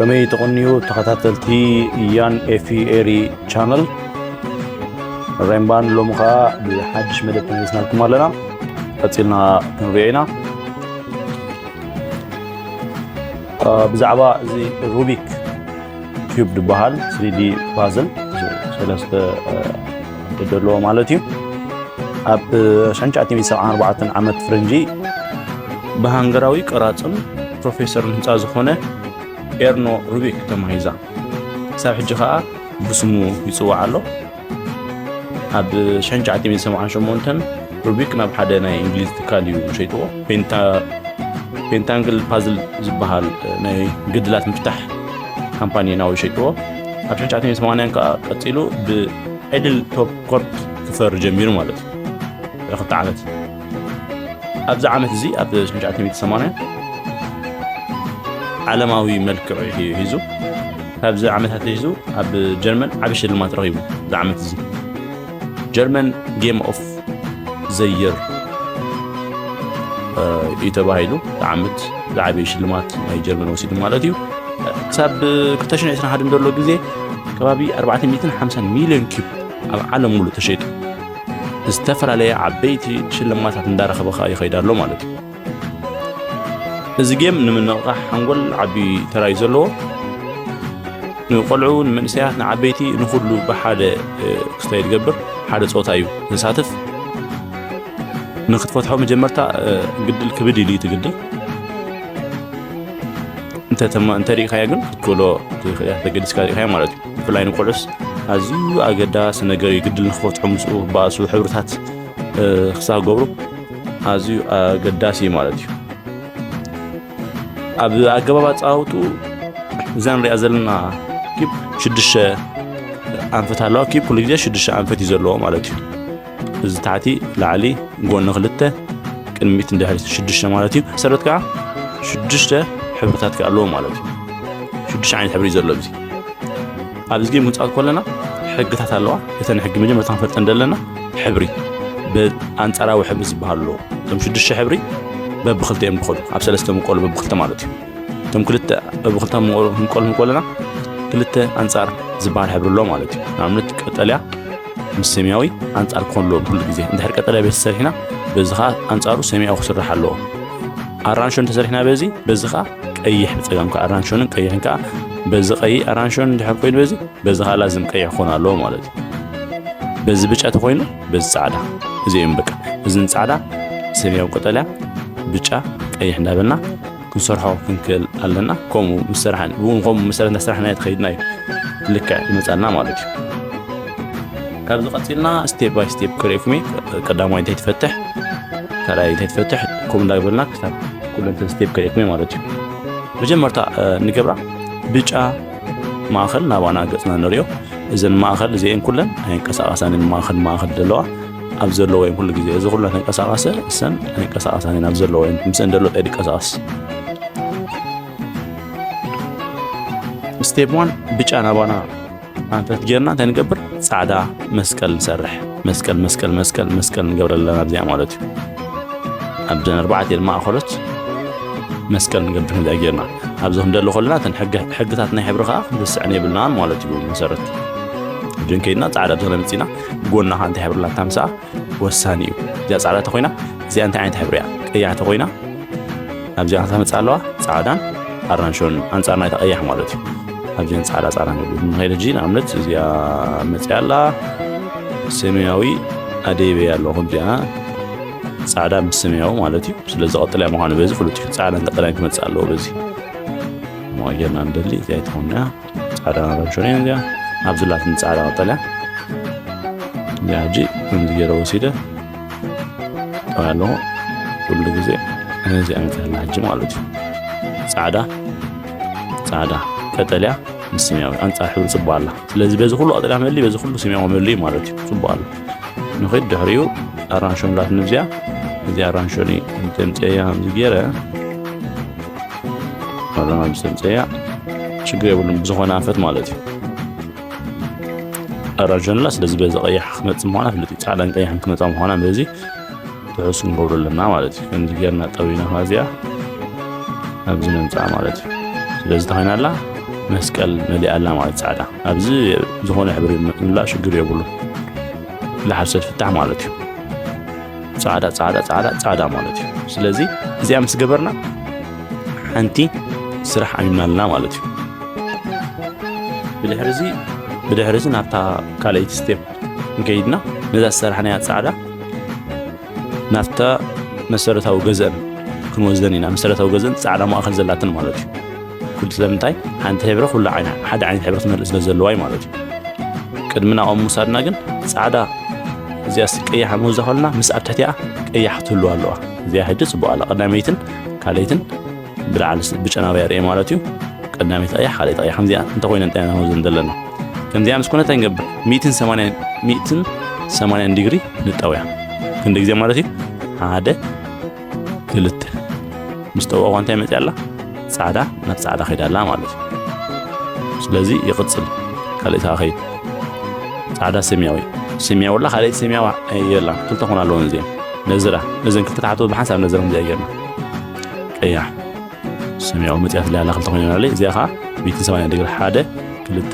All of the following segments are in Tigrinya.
ከመይ ትቕንዩ ተኸታተልቲ ያን ኤፊ ኤሪ ቻነል? ሬምባን ሎሚ ኸዓ ብሓድሽ መደብ ተመሊስናልኩም ኣለና። ቀጺልና ክንሪኦ ኢና። አ፣ ብዛዕባ እዚ ሩቢክ ኪዩብ ዝበሃል ስሪ ዲ ፓዝል፣ ሰለስተ፣ አ፣ ዘለዎ ማለት እዩ። ኣብ ሽሕን ትሽዓተ ሚእትን ሰብዓን ኣርባዕተን ዓመት ፍረንጂ ብሃንገራዊ ቀራጽን ፕሮፌሰርን ህንጻ ዝኾነ ኤርኖ ሩቢክ ተማሂዛ። ክሳብ ሕጂ ኸኣ ብስሙ ይጽዋዕ ኣሎ። ኣብ ሽሕን ትሽዓተ ሚእትን ሰብዓን ሸሞንተን ሩቢክ ናብ ሓደ ናይ እንግሊዝ ትካል እዩ ሸይጥዎ። ፔንታ-፣ ፔንታንግል ፓዝል ዝበሃል ናይ ግድላት ምፍታሕ ካምፓኒ ናብኡ ሸይጥዎ። ኣብ ሽሕን ትሽዓተ ሚእትን ሰማንያን ከኣ ቀጺሉ ብኤድል ቶፕ ኮርፕ ክፈሪ ጀሚሩ ማለት እዩ። ክልተ ዓመት። ኣብዚ ዓመት እዚ፣ ኣብ ሽሕን ትሽዓተ ሚእትን ሰማንያን፣ ዓለማዊ መልክዑ ሒ-፣ ሒዙ፣ ካብዚ ዓመታት ሒዙ ኣብ ጀርመን ዓቢ ሽልማት ረኺቡ። እዚ ዓመት እዚ ጀርመን ጌም ኦፍ ዘ የር፣ እ፣ እዩ ተባሂሉ። እዚ ዓመት ዝዓበየ ሽልማት ናይ ጀርመን ወሲዱ ማለት እዩ። ክሳብ ክልተ ሽሕን ዕስራን ሓደን ዘሎ ግዜ ከባቢ ኣርባዕተ ሚእትን ሓምሳን ሚልዮን ኪዩብ ኣብ ዓለም ሙሉእ ተሸይጡ። ዝተፈላለየ ዓበይቲ ሽልማታት እንዳረኸበ ኸኣ ይኸይድ ኣሎ ማለት እዩ። እዚ ጌም ንምንቕቓሕ ሓንጎል ዓቢ ተራ እዩ ዘለዎ። ንቆልዑ፣ ንመንእሰያት፣ ንዓበይቲ፣ ንኹሉ ብሓደ፣ እ፣ ክስታይ ዝገብር ሓደ ጸወታ እዩ ዘሳትፍ። ንክትፈትሖ መጀመርታ፣ እ፣ ግድል ክብድ ኢሉ እዩ እቲ ግድል። እንተ ተማ-፣ እንተ ሪእካዮ ግን ክትክእሎ ትኽእል ኢኻ፣ ተገዲስካ ሪእካዮ ማለት እዩ። ብፍላይ ንቆልዑስ ኣዝዩ ኣገዳሲ ነገር እዩ። ግድል ንክፈትሑ ምስኡ ክበኣሱ ሕብርታት፣ እ፣ ክሳብ ክገብሩ ኣዝዩ ኣገዳሲ እዩ ማለት እዩ። ኣብ ኣገባብ ኣጻውቱ እዛ ንሪኣ ዘለና ኪብ ሽዱሽተ ኣንፈት ኣለዋ። ኪብ ኩሉ ግዜ ሽዱሽተ ኣንፈት እዩ ዘለዎ ማለት እዩ። እዚ ታሕቲ፣ ላዕሊ፣ ጎኒ ክልተ፣ ቅድሚት፣ ንድሕሪት ሽዱሽተ ማለት እዩ። ሰረት ከዓ ሽዱሽተ ሕብርታት ከዓ ኣለዎ ማለት እዩ። ሽዱሽተ ዓይነት ሕብሪ እዩ ዘሎ ኣብዚ። ኣብዚ ጌም ክንጻወት ከለና ሕግታት ኣለዋ። እተን ሕጊ መጀመርታ ክንፈልጠን ዘለና፣ ሕብሪ፣ ብኣንጻራዊ ሕብሪ ዝበሃል ኣለዎ። እቶም ሽዱሽተ ሕብሪ በብኽልተ እዮም ዝኸዱ፣ ኣብ ሰለስተ ምቀሉ በብኽልተ ማለት እዩ። እቶም ክልተ በብኽልተ ምቀሉ፣ ምቀሉ ከለና ክልተ ኣንጻር ዝበሃል ሕብሪ ኣሎ ማለት እዩ። ንኣብነት ቀጠልያ ምስ ሰማያዊ ኣንጻር ክኾን ኣለዎም ኩሉ ግዜ። እንድሕር ቀጠልያ ቤት ተሰሪሕና፣ በዚ ኸዓ ኣንጻሩ ሰማያዊ ክስራሕ ኣለዎ። ኣራንሾ እንተሰሪሕና በዚ፣ በዚ ኸዓ ቀይሕ ብጸጋም ከኣ ኣራንሾንን ቀይሕን ከኣ፣ በዚ ቀይሕ ኣራንሾን እንድሕር ኮይኑ በዚ፣ በዚ ኸዓ ላዝም ቀይሕ ክኾን ኣለዎ ማለት እዩ። በዚ ብጫ ተኾይኑ፣ በዚ ጻዕዳ። እዚኦም በቃ፣ እዚ ንጻዕዳ፣ ሰማያዊ፣ ቀጠልያ፣ ብጫ፣ ቀይሕ እንዳበልና ክንሰርሖ ክንክእል ኣለና። ከምኡ ምስ ሰራሕን፣ ብኡ ከምኡ መሰረት እንዳሰራሕና ትኸይድና እዩ ልክዕ ይመጻና ማለት እዩ። ካብዚ ቀጺልና ስቴፕ ባይ ስቴፕ ከርእየኩም እየ። ቀዳማይ እንታይ ትፈትሕ፣ ካልኣይ እንታይ ትፈትሕ፣ ከምኡ እንዳበልና ክሳብ ኩለን እተን ስቴፕ ከርእየኩም እየ ማለት እዩ። መጀመርታ፣ እ፣ ንገብራ ብጫ ማእኸል ናባና ገጽና ንርእዮ። እዘን ማእኸል እዚአን ኩለን ኣይንቀሳቐሳን እየን፣ ማእኸል ማእኸል ዘለዋ ኣብ ዘለዎ እየን ኩሉ ግዜ። እዚ ኩሉ ተንቀሳቐሰ፣ እሰን ኣይንቀሳቐሳን እየን፣ ኣብ ዘለዎ እየን። ምስአን ዘሎ እንታይ ድቀሳቐስ? ስቴፕ ዋን ብጫ ናባና ኣንፈት ጌርና እንታይ ንገብር? ጻዕዳ መስቀል ንሰርሕ። መስቀል፣ መስቀል፣ መስቀል፣ መስቀል ንገብር ኣለና ኣብዚኣ ማለት እዩ። ኣብዘን ኣርባዕተ ማእኸሎት መስቀል ንገብር ከምዚኣ ጌርና። ኣብዚ ክንደሊ ከለና እተን ሕጊ-፣ ሕግታት ናይ ሕብሪ ከኣ ክንርስዐን የብልናን ማለት እዩ። መሰረት እዚን ከይድና ጻዕዳ ብዝኾነ መጺና ጎና ከኣ እንታይ ሕብሪ ኣላ እታ ምስኣ ወሳኒ እዩ። እዚኣ ጻዕዳ ተኾይና፣ እዚኣ እንታይ ዓይነት ሕብሪ እያ? ቀያሕ ተኾይና፣ ኣብዚኣ ክልተ መጻ ኣለዋ፣ ጻዕዳን ኣራንሾን፣ ኣንጻር ናይታ ቀያሕ ማለት እዩ። ኣብዚኣን ጻዕዳ፣ ጻዕዳ ንብል። ንኸይድ ሕጂ ንኣብነት እዚኣ መጺኣ ኣላ፣ ሰማያዊ ኣደይበይ ኣሎ፣ ከምዚኣ ጻዕዳ ምስ ሰማያዊ ማለት እዩ። ስለዚ ቀጠልያ ምዃኑ በዚ ፍሉጥ እዩ። ጻዕዳን ቀጠልያን ክመጽእ ኣለዎ በዚ። እሞ ጌርና ንደሊ፣ እዚኣ ኣይትኾንና። ጻዕዳ ኣራንሾ እያ እዚኣ። ኣብዚ ላትን ጻዕዳ ቀጠልያ። እዚኣ ሕጂ ከምዚ ገይረ ወሲደ ጠቕያ ኣለኹ። ኩሉ ግዜ ነዚኣ መፅኣና ሕጂ ማለት እዩ። ጻዕዳ፣ ጻዕዳ፣ ቀጠልያ ምስ ሰማያዊ ኣንጻር ሕብሪ ጽቡቕ ኣላ። ስለዚ በዚ ኩሉ ቀጠልያ መሊ፣ በዚ ኩሉ ሰማያዊ መሊ ማለት እዩ። ጽቡቕ ኣላ። ንኸይድ ድሕሪኡ ኣራንሾ ምላት ንብዚኣ፣ እዚ ኣራንሾ ኒ እንተምፅእያ ከምዚ ገይረ፣ ኣራንሾ ምስ ተምፅእያ ችግር የብሉን፣ ብዝኾነ ኣንፈት ማለት እዩ። ኣራንሾ ንላ፣ ስለዚ በዚ ቀያሕ ክመፅእ ምዃና ፍልጥ እዩ። ጻዕዳን ቀያሕን ክመፃ ምዃና በዚ ትሑስ ክንገብሮ ኣለና ማለት እዩ። ከምዚ ጌርና ጠዊና ከዚኣ ኣብዚ ነምፅኣ ማለት እዩ። ስለዚ ተኾይና ኣላ መስቀል መሊኣላ ማለት ጻዕዳ። ኣብዚ ዝኾነ ሕብሪ ምላእ ሽግር የብሉ። ለሓሰት ፍታሕ ማለት እዩ። ጻዕዳ፣ ጻዕዳ፣ ጻዕዳ፣ ጻዕዳ ማለት እዩ። ስለዚ እዚኣ ምስ ገበርና ሓንቲ ስራሕ ኣሚናልና ማለት እዩ። ብድሕሪ እዚ፣ ብድሕሪ እዚ ናብታ ካልኣይቲ ስቴፕ እንከይድና ነዛ ዝሰራሕናያ ጻዕዳ ናብታ መሰረታዊ ገዘን ክንወስደን ኢና። መሰረታዊ ገዘን ጻዕዳ ማእከል ዘላትን ማለት እዩ። ኩሉ ስለምንታይ ሓንቲ ሕብሪ ኩሉ ዓይና ሓደ ዓይነት ሕብሪ ትመልእ ስለ ዘለዋ እዩ ማለት እዩ። ቅድሚ ናብኦም ምውሳድና ግን ጻዕዳ እዚኣ ስ-፣ ቀያሕ ምውዛ ከለና ምስ ኣብ ትሕቲኣ ቀያሕ ክትህልዋ ኣለዋ። እዚኣ ሕጂ ጽቡቕ ኣላ። ቀዳመይትን ካልኣይትን ብላዕሊ ስ-፣ ብጨናዊ የርኢ ማለት እዩ። ቀዳመይቲ ቀያሕ፣ ካልኣይቲ ቀያሕ ከምዚኣ እንተኮይነ እንታይ ኢና ክንወስደን ዘለና? ከምዚኣ ምስ ኮነ እንታይ ንገብር? ሚእትን ሰማንያን፣ ሚእትን ሰማንያን ዲግሪ ንጠውያ። ክንዲ ግዜ ማለት እዩ? ሓደ፣ ክልተ። ምስ ጠወቕኳ እንታይ መፅያ ኣላ? ጻዕዳ ናብ ጻዕዳ ከይዳ ኣላ ማለት እዩ። ስለዚ ይቕጽል። ካልእ ተኸይድ። ጻዕዳ ሰማያዊ። ሰማያዊ ኣላ፣ ካልኣይቲ ሰማያዊ የላን። ክልተ ኮን ኣለወን እዚአን። ነዝራ። ነዘን ክልተ ተሓቶ ብሓንሳብ ነዝራ ከምዚኣ ጌርና። ቀያሕ። ሰማያዊ መፅያት ኣላ፣ ክልተ ኮይነን ኣለይ። እዚኣ ኸዓ ሚእትን ሰማንያን ዲግሪ፣ ሓደ፣ ክልተ።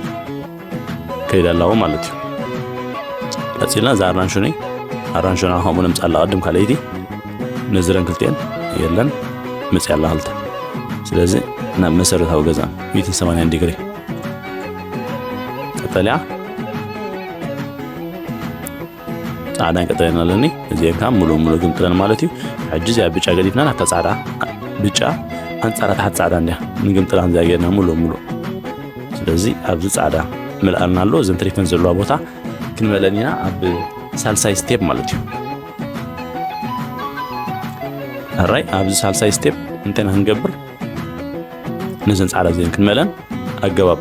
ከይዳ ኣለዎ ማለት እዩ። ቀጺልና እዛ ኣራንሾ ነይ፣ ኣራንሾና ከምኡ ነምጽኣላ። ቅድም ካልኣይቲ ነዝረን ክልቲኤን የለን፣ መጽያ ኣላ ክልተ። ስለዚ ናብ መሰረታዊ ገዛ ሚእትን ሰማንያን ዲግሪ። ቀጠልያ፣ ጻዕዳን ቀጠልያን ኣለኒ። እዚአን ከዓ ሙሉ ሙሉ ግምጥለን ማለት እዩ። ሕጂ እዚኣ ብጫ ገዲፍና ናብታ ጻዕዳ፣ ብጫ ኣንጻር ታሕቲ ጻዕዳ እንድያ። ንግምጥላን እዚኣ ጌርና ሙሉ ሙሉ። ስለዚ ኣብዚ ጻዕዳ ምልኣልና ኣሎ። እዘን ተሪፈን ዘለዋ ቦታ ክንመለን ኢና ኣብ ሳልሳይ ስቴፕ ማለት እዩ። ሕራይ ኣብዚ ሳልሳይ ስቴፕ እንታይ ኢና ክንገብር? ነዘን ጻዕዳ እዚአን ክንመለን ኣገባብ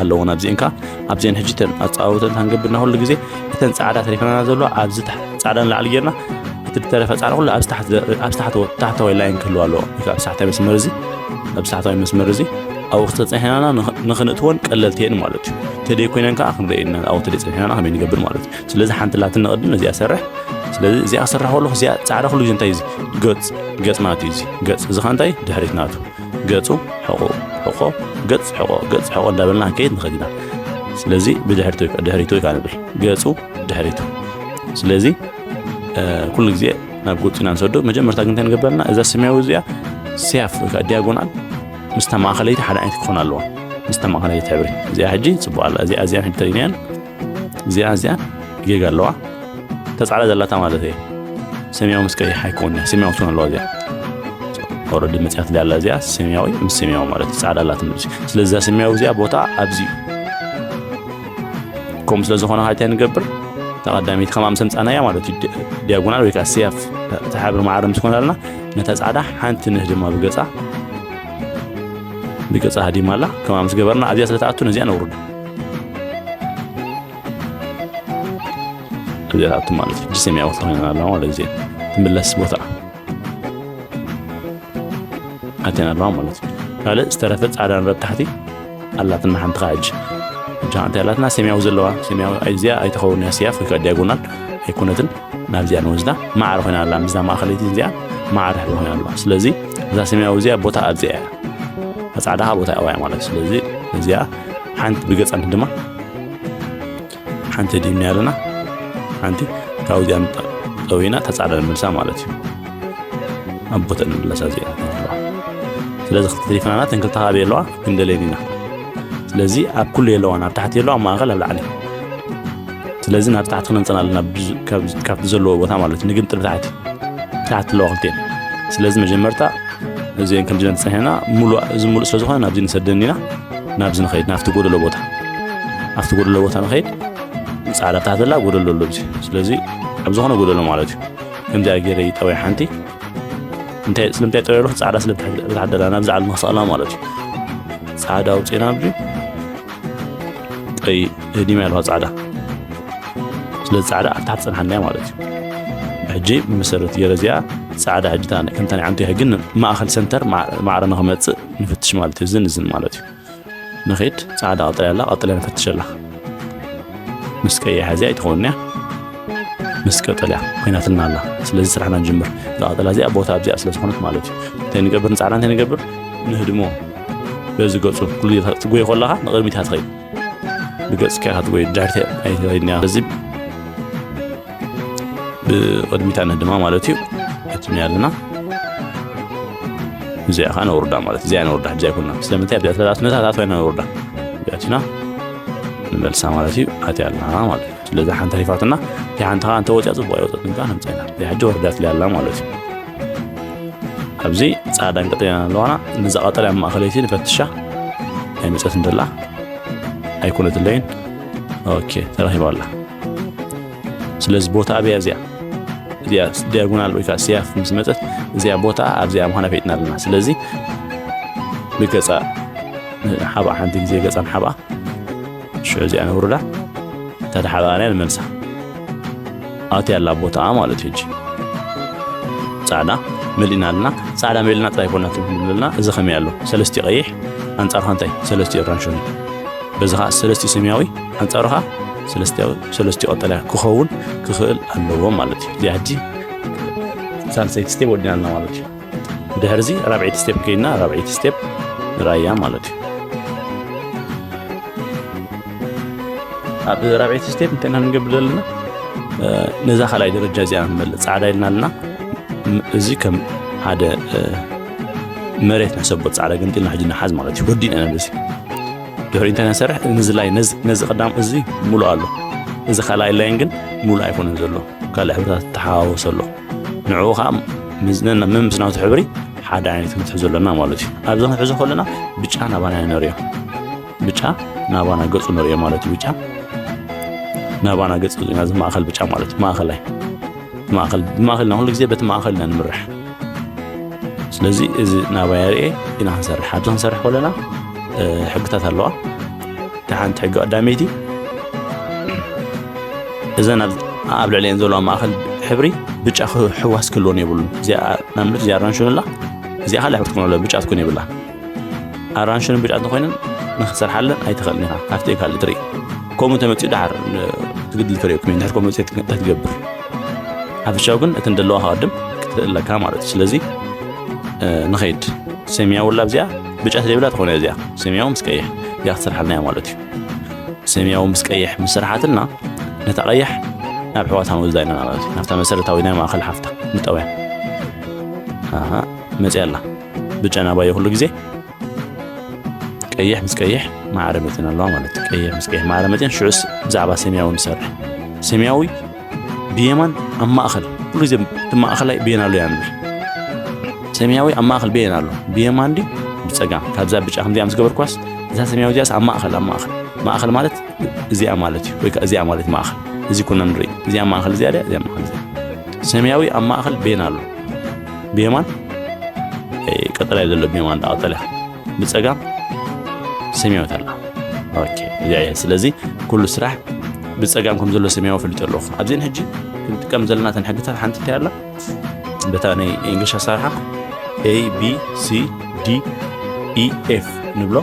ኣለዎ። ኣብዚአን ከኣ ኣብዚአን ሕጂ እተን ኣጻዋውተን ክንገብር ኢና ኩሉ ግዜ እተን ጻዕዳ ተሪፈናና ዘለዋ ኣብዚ ታሕ-፣ ጻዕዳ ንላዕሊ ጌርና እቲ ዝተረፈ ጻዕዳ ኩሉ ኣብዚ ታሕቲ ዘ-፣ ኣብዚ ታሕቲ ወ-፣ ታሕተዋይ ላይን ክህልዋ ኣለዎ። ወይ ከኣ ኣብዚ ታሕተዋይ መስመር እዚ፣ ኣብዚ ታሕተዋይ መስመር እዚ ኣብኡ ክተጸንሐናና ንኽ-፣ ንኽንእትወን ቀለልቲ እየን ማለት እዩ። ተደይ ኮይነን ከኣ ክንርእየን ኢና፣ ኣብኡ ተደይ ጸኒሕናና ከመይ ንገብር ማለት እዩ። ስለዚ ሓንቲ ላትን ንቕድም ነዚኣ ሰርሕ። ስለዚ እዚኣ ክሰርሕ ከለኹ እዚኣ ጻዕዳ ኩሉ ግዜ እንታይ እዩ እዚ? ገጽ፣ ገጽ ማለት እዩ እዚ። ገጽ እዚ ከኣ እንታይ? ድሕሪት ናቱ። ገጹ ሕቖ፣ ሕቖ፣ ገጽ ሕቖ፣ ገጽ ሕቖ እንዳበልና ክንከይድ ንኽእል ኢና። ስለዚ ብድሕሪቱ ወይ ከኣ፣ ድሕሪቱ ወይ ከኣ ንብል። ገጹ ድሕሪቱ። ስለዚ፣ እ፣ ኩሉ ግዜ ናብ ገጹ ኢና ንሰዶ። መጀመርታ ግን እንታይ ንገብር ኣለና? እዛ ሰማያዊ እዚኣ ስያፍ ወይ ከኣ ዲያጎናል ምስታ ማእኸለይቲ ሓደ ዓይነት ክኾን ኣለዋ። ምስታ ማእኸለይቲ ሕብሪ። እዚኣ ሕጂ ጽቡቕ ኣላ። እዚኣ፣ እዚኣን ሕጂ ተሪናየን። እዚኣ፣ እዚኣን ጌጋ ኣለዋ። እታ ጻዕዳ ዘላታ ማለት እየ። ሰማያዊ ምስ ቀይሕ ኣይኮን እያ። ሰማያዊ ትኾን ኣለዋ እዚኣ። ኦረዲ መጽያት እዚኣ ኣላ እዚኣ ሰማያዊ ምስ ሰማያዊ ማለት እዩ። ጻዕዳ ኣላት ማለት እዩ። ስለዚ እዛ ሰማያዊ እዚኣ ቦታ ኣብዚ እዩ። ከምኡ ስለ ዝኾነ እንታይ ንገብር? እታ ቀዳመይቲ ከማም ሰምጻናያ ማለት እዩ። ዲ-፣ ዲያጎናል ወይ ከኣ ስያፍ ተሓብር ማዕረ ምስ ኮነ ኣለና፣ ነታ ጻዕዳ ሓንቲ ንህድማ ብገጻ፣ ብገጻ ሃዲማ ኣላ። ከማም ምስ ገበርና ኣብዚኣ ስለ ትኣቱ ነዚኣ ነውርዳ። እዚኣ ትኣቱ ማለት እዩ። ሕጂ ሰማያዊ ተኾይና ኣላ ማለት እዩ። ትምለስ ቦታ ኣትየን ኣለዋ ማለት እዩ። ካልእ ዝተረፈ ጻዕዳ ንረብ ታሕቲ ኣላትና ሓንቲ ኸዓ ሕጂ። ሕጂ ሓንቲ ኣላትና ሰማያዊ ዘለዋ፣ ሰማያዊ እዚኣ ኣይትኸውን እያ፣ ስያፍ ወይ ከዓ ዲያጎናል ኣይኮነትን። ናብዚኣ ንወስዳ ማዕረ ኮይና ኣላ፣ ምስዛ ማእኸለይቲ እዚኣ ማዕረ ሕብሪ ኮይና ኣለዋ። ስለዚ እዛ ሰማያዊ እዚኣ ቦታ ኣብዚኣ እያ፣ እታ ጻዕዳ ኸዓ ቦታ ኣብኣ እያ ማለት እዩ። ስለዚ እዚኣ ሓንቲ ብገጻ ንድማ ሓንቲ ዲምና ኣለና። ሓንቲ ካብዚኣ ንጠ-፣ ጠዊና ተጻዕዳ ንምልሳ ማለት እዩ። ኣብ ቦታ ንምለሳ እዚኣ። ስለዚ ክልተ ተሪፈናና፣ ተን ክልተ ካብ የለዋ ክንደልየን ኢና። ስለዚ ኣብ ኩሉ የለዋ፣ ኣብ ታሕቲ የለዋ፣ ኣብ ማእኸል፣ ኣብ ላዕሊ። ስለዚ ናብ ታሕቲ ክነምጸን ኣለና፣ ብዝ-፣ ካብ-፣ ካብቲ ዘለዎ ቦታ ማለት እዩ። ንግምጥል ታሕቲ። ታሕቲ ኣለዋ ክልቲኤን። ስለዚ መጀመርታ እዚአን ከምዚ ኢለን ተጸኒሐና፣ ሙሉእ፣ እዚ ሙሉእ ስለ ዝኾነ ናብዚ ንሰደን ኢና፣ ናብዚ ንኸይድ፣ ናብቲ ጎደሎ ቦታ። ኣብቲ ጎደሎ ቦታ ንኸይድ፣ ጻዕዳ ታሕቲ ዘላ ጎደሎ ኣሎ ኣብዚ። ስለዚ ኣብ ዝኾነ ጎደሎ ማለት እዩ። ከምዚኣ ገይረ ይጠውያ ሓንቲ። እንታይ፣ ስለምንታይ ጠውያ ኣለኹ? ጻዕዳ ስለ ብታሕደላ ናብዚ ዓለም ንኽስኣላ ማለት እዩ። ጻዕዳ ኣውጺእና ኣብዚ ቀይ ህዲማ ኣለዋ ጻዕዳ። ስለዚ ጻዕዳ ኣብ ታሕቲ ጸንሓና እያ ማለት እዩ። ሕጂ ብመሰረት ገይረ እዚኣ ጻዕዳ ሕጂ እታ ከምታ ናይ ዓንቱ እያ፣ ግን ማእኸል ሰንተር ማ-፣ ማዕረ ንኽመጽእ ንፍትሽ ማለት እዩ። እዝን እዝን ማለት እዩ። ንኺድ ጻዕዳ ቀጠልያ ኣላ፣ ቀጠልያ ንፈትሸላ። ምስ ቀያሕ እዚኣ ኣይትኸውን እያ። ምስ ቀጠልያ ኮይናትና ኣላ። ስለዚ ስራሕና ንጅምር። እዛ ቀጠልያ እዚኣ ቦታ ኣብዚኣ ስለ ዝኾነት ማለት እዩ። እንታይ ንገብር? ንጻዕዳ እንታይ ንገብር? ንህድሞ። በዚ ገጹ ኩሉ ትጎይ ከለኻ ንቕድሚት ኢኻ ትኸይድ። ብገጽካ ኢኻ ትጎይ፣ ድሕሪት ኣይትኸይድን ኢኻ። ስለዚ ብቕድሚት ኣነ ድማ ማለት እዩ። እቲ ኣለና እዚኣ ኸዓ ነውርዳ ማለት፣ እዚኣ ነውርዳ፣ እዚኣ ይኩና። ስለምንታይ ኣብዚኣ ተላስ ነታ ታትዋይ ነውርዳ። እዚኣቲና ንመልሳ ማለት እዩ። ኣትያ ኣለና ማለት እዩ። ስለዚ ሓንቲ ተሪፋትና፣ እቲኣ ሓንቲ ኸዓ እንተወፂኣ ፅቡቕ ኣይወፀትን፣ ከዓ ነምፅኣ ኢና። እዚኣ ሕጂ ወርዳትለይ ኣላ ማለት እዩ። ኣብዚ ፃዕዳን ቀጠልያን ኣለዋና። ነዛ ቀጠልያ ኣብ ማእኸለይቲ ንፈትሻ። ኣይመፀትን ደላ። ኣይኮነትለይን። ኦኬ፣ ተረኺባ ኣላ። ስለዚ ቦታ ኣበይ እያ እዚኣ? እዚኣ ዲያጎናል ወይ ከዓ ስያፍ ምስ መፀት፣ እዚኣ ቦታ ኣብዚኣ ምዃና ፈይጥና ኣለና። ስለዚ ብገፃ ሓባ ሓንቲ ግዜ ገፃ ንሓባ ሽዑ እዚኣ ነውርዳ። እታ ተሓባእናያ ንመልሳ። ኣትያ ኣላ ቦታኣ ማለት እዩ። ሕጂ ጻዕዳ መሊእና ኣለና። ጻዕዳ መሊእና ጥራይ ኮና ትብል ኣለና። እዚ ከመይ ኣሎ? ሰለስቲ ቀይሕ ኣንጻርኻ እንታይ? ሰለስቲ ኣራንሽኒ። በዚ ኸዓ ሰለስቲ ሰማያዊ ኣንጻርኻ ሰለስቲ፣ ሰለስቲ ቀጠልያ ክኸውን ክኽእል ኣለዎ ማለት እዩ። እዚኣ ሕጂ ሳልሰይቲ ስቴፕ ወዲና ኣለና ማለት እዩ። ብድሕርዚ ራብዐይቲ ስቴፕ ከይድና፣ ራብዐይቲ ስቴፕ ንርኣያ ማለት እዩ። ኣብ ራብዐይቲ ስቴፕ እንታይ ኢና ንገብር ዘለና? እ፣ ነዛ ካልኣይ ደረጃ እዚኣ ንመልእ። ጻዕዳ ኢልና ኣለና። ም-፣ እዚ ከም ሓደ፣ እ፣ መሬት ንሕሰቦ፣ ጻዕዳ ገምጢልና ሕጂ ንሓዝ ማለት እዩ። ወዲእና ኢና በዚ። ድሕሪ እንታይ ንሰርሕ? ነዚ ላይ፣ ነዚ፣ ነዚ ቀዳም እዚ ሙሉእ ኣሎ። እዚ ካልኣይ ላይን ግን ሙሉእ ኣይኮነን ዘሎ። ካልእ ሕብርታት ተሓዋወሰ ኣሎ። ንዕኡ ኸዓ ምስ-፣ ነን-፣ ምምስ ናቱ ሕብሪ ሓደ ዓይነት ክንትሕዞ ኣለና ማለት እዩ። ኣብዚ ክንሕዞ ከለና ብጫ ናባና ንርእዮ። ብጫ ናባና ገጹ ንርእዮ ማለት እዩ። ብጫ ናባና ገጹ፣ ናዚ ማእከል ብጫ ማለት እዩ። ማእከላይ። ማእከል፣ ብማእከል ኢና፣ ኩሉ ግዜ በቲ ማእከል ኢና ንምራሕ። ስለዚ እዚ ናባይ ኣርእየ ኢና ክንሰርሕ። ኣብዚ ክንሰርሕ ከለና፣ እ፣ ሕግታት ኣለዋ። እታ ሓንቲ ሕጊ ቀዳመይቲ፣ እዘን ኣብ፣ ኣብ ልዕሊኤን ዘለዋ ማእከል ሕብሪ ብጫ ክህዋስ ክህልወን የብሉን። እዚኣ፣ ንኣብነት እዚኣ ኣራንሽን ኣላ፣ እዚኣ ካልእ ሕብሪ ትኮን ኣላ፣ ብጫ ትኮን የብላ። ኣራንሽን ብጫ እንተኮይነን ንክትሰርሓለን ኣይትኽእልን ኢኻ፣ ካብቲ ካልእ ትርኢ። ከምኡ እንተመፂኡ ደሓር ን-፣ ትግድል ትርእየኩም፣ እንድሕር ከምኡ መፂኡ እንታይ ትገብር? ሓፈሻዊ ግን እተን ዘለዋ ከቐድም ክትኽእል ኣለካ ማለት እዩ። ስለዚ፣ እ፣ ንኸይድ። ሰማያዊ ኣላ ኣብዚኣ፣ ብጫ ዘይብላ ትኾነ እዚኣ። ሰማያዊ ምስ ቀይሕ እዚኣ ክትሰርሓልና እያ ማለት እዩ። ሰማያዊ ምስ ቀይሕ ምስ ስርሓትና፣ ነታ ቀያሕ ናብ ኣሕዋታ ንወስዳ ኢና ማለት እዩ። ናብታ መሰረታዊ ናይ ማእከል ሓፍታ ንጠውያ። ኣሃ፣ መፅያ ኣላ። ብጫ ናባዮ ኩሉ ግዜ። ቀይሕ ምስ ቀይሕ ማዕረ መፅየን ኣለዋ ማለት እዩ። ቀይሕ ምስ ቀይሕ ማዕረ መፅየን፣ ሽዑስ ብዛዕባ ሰማያዊ ንሰርሕ። ሰማያዊ ብየማን ኣብ ማእከል፣ ኩሉ ግዜ እቲ ማእከላይ ብየን ኣሎ እያ ንብል። ሰማያዊ ኣብ ማእከል ብየን ኣሎ። ብየማን ድዩ ብጸጋም? ካብዛ ብጫ ከምዚኣ ምስ ገበርኳስ፣ እዛ ሰማያዊ እዚኣስ ኣብ ማእከል፣ ኣብ ማእከል። ማእከል ማለት እዚኣ ማለት እዩ። ወይ ከኣ እዚኣ ማለት ማእከል። እዚ ኩና ንርኢ። እዚኣ ማእከል እዚኣ ድያ? እዚኣ ማእከል እዚኣ። ሰማያዊ ኣብ ማእከል ብየን ኣሎ። ብየማን፣ እ፣ ቀጠልያ ዘሎ ብየማን፣ ቀጠልያ። ብጸጋም ሰማያዊት ኣላ። ኦኬ፣ እዚኣ እያ። ስለዚ ኩሉ ስራሕ ብጸጋም ከም ዘሎ ሰማያዊ ፈሊጠ ኣለኹ። ኣብዚን ሕጂ ክንጥቀም ዘለና እተን ሕግታት ሓንቲ እንታይ ኣላ? በታ ናይ እንግሊሽ ኣሰራርሓ A B C D E F ንብሎ።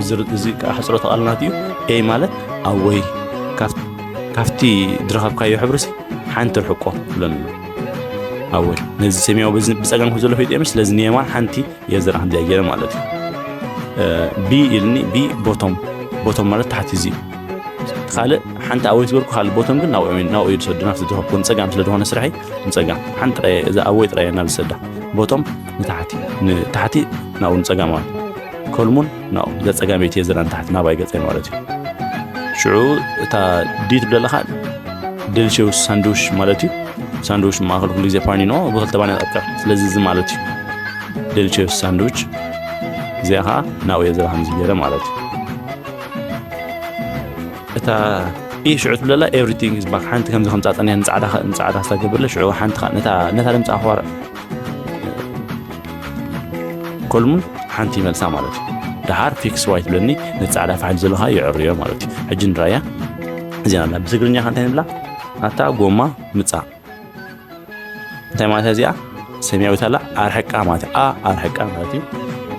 እዚ፣ እዚ ከዓ ሕጽሮተ ቃል ናቱ እዩ። A ማለት ኣወይ፣ ካብ-፣ ካብቲ ዝረኸብካዮ ሕብሪ ሲ ሓንቲ ርሕቆ ብለኒ ኣሎ። ኣወይ፣ ነዚ ሰማያዊ በዚ ብጸጋም ከም ዘሎ ፈሊጠ እየ፣ ስለዚ ንየማን ሓንቲ የዝራ ከምዚኣ ገይረ ማለት እዩ። እ፣ B ኢልኒ፣ B ቦቶም። ቦቶም ማለት ታሕቲ እዚ። ካልእ ሓንቲ ኣወይ ዝበልኩ፣ ካልእ ቦቶም ግን ናብኡ፣ ናብኡ እዩ ዝሰዱ፣ ናብቲ ዝረኸብኩ ንጸጋም ስለ ዝኾነ ስርሐይ፣ ንጸጋም። ሓንቲ ጥራይ፣ እዛ ኣወይ ጥራይ እያ ናብ ዝሰዳ። ቦቶም ንታሕቲ፣ ንታሕቲ ናብኡ ንጸጋም ማለት። ኮልሙን ናብኡ፣ እዛ ጸጋመይቲ እያ ዝረኣ ንታሕቲ ናባይ ገጸይ ማለት እዩ። ሽዑ እታ D ትብለለኻ ደልሽውስ ሳንድዊሽ ማለት እዩ። ሳንድዊሽ ማእከል ኩሉ ግዜ ፓኒ ነው፣ ብኽልተ ባኒ ይቐቀር። ስለዚ እዚ ማለት እዩ። ደልሽውስ ሳንድዊች። እዚኣ ኸዓ ናብኡ እየ ዝረኣ ከምዚ ገይረ ማለት እዩ። እታ E ሽዑ ትብለላ everything is back። ሓንቲ ከምዚ ከም ጻጸን እያ ንጻዕዳ ኸ-፣ ንጻዕዳ ክሳብ ገበለ ሽዑ ሓንቲ ኸዓ ነታ፣ ነታ ድምጻ ኣኽባር ኮልሙን ሓንቲ ይመልሳ ማለት እዩ። ደሓር ፊክስ ዋይ ትብለኒ፣ ነቲ ጻዕዳ ፋሕል ዘለኻ ይዕርዮ ማለት እዩ። ሕጂ ንራያ እዚኣ ኣላ። ብትግርኛ ከ እንታይ ንብላ? ኣታ ጎማ ምጻእ። እንታይ ማለት እያ እዚኣ? ሰማያዊት ኣላ፣ ኣርሕቃ ማለት እዩ። ኣ ኣርሕቃ ማለት እዩ።